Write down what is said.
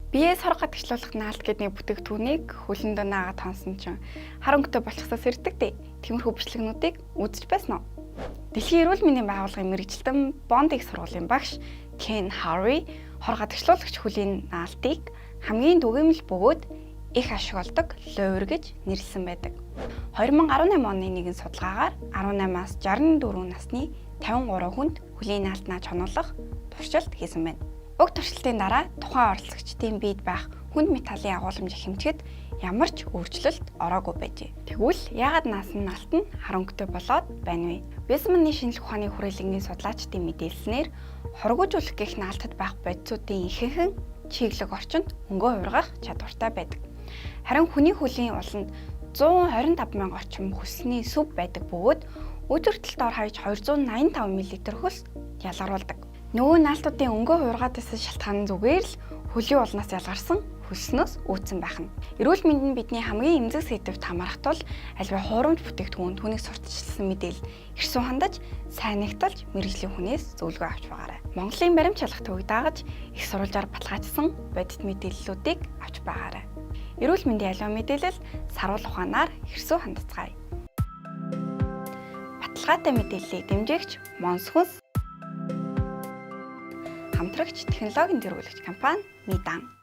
Биеэ сор гадагшлуулах наалт гэдэг нэг бүтээгдэхүүнийг хөлөндөө наагаад тонсон чинь хар өнгөтэй болчихсоос ирдэг дээ. Тиймэрхүү бичлэгнүүдийг үзэж байсан уу? Дэлхийн эрүүл мэндийн байгууллагын мэргэжилтэн Бонд их сургуулийн багш Кен Харви хор гадагшлуулагч хөлийн наалтыг хамгийн түгээмэл бөгөөд их ашиг олдог луйвар гэж нэрлэсэн байдаг. 2018 оны нэгэн судалгаагаар 18-аас 64 насны 53 хүнд хөлийн наалт нааж хонуулах туршилт хийсэн байна. Уг туршилтын дараа тухайн оролцогчдын биед байх хүнд металлын агуулмжийг хэмжихэд ямар ч өөрчлөлт ороогүй байжээ. Тэгвэл яагаад наасан наалт нь хар өнгөтэй болоод байна вэ? Висманы шинжлэх ухааны хүрээлэнгийн судлаачдын мэдээлснээр хоргожүүлэх гэх наалтад байх бодисуудын ихэнх нь чиглэг орчинд өнгөө хувиргах чадвартай байдаг. Харин хүний хөлийн уланд 125 мянга орчим хөлсний сүв байдаг бөгөөд өдөртөл дор хаяж 285 мл хөлс ялгаруулдаг. Нөгөө наалтуудын өнгөө хувиргаад байсан шалтгаан нь зүгээр л хөлийн улнаас ялгарсан хөлснөөс үүдсэн байх нь. Эрүүл мэнд нь бидний хамгийн эмзэг сэдэвт хамаарах тул альва хуурамч бүтээгдэхүүн түүнийг сурталчилсан мэдээлэл эрсүү хандаж, сайн нэгтэлж мэргэжлийн хүнээс зөвлөгөө авч байгаарай. Монголын баримт шалах төвийг дагаж их сурвалжаар баталгаажсан бодит мэдээллүүдийг авч байгаарай. Эрүүл мэндийн аливаа мэдээлэл саруул ухаанаар хэрсүү хандацгаая. Баталгаатай мэдээллийг дэмжигч Монс хүнс хамтрагч технологийн тэргүүлэгч компани Мидан.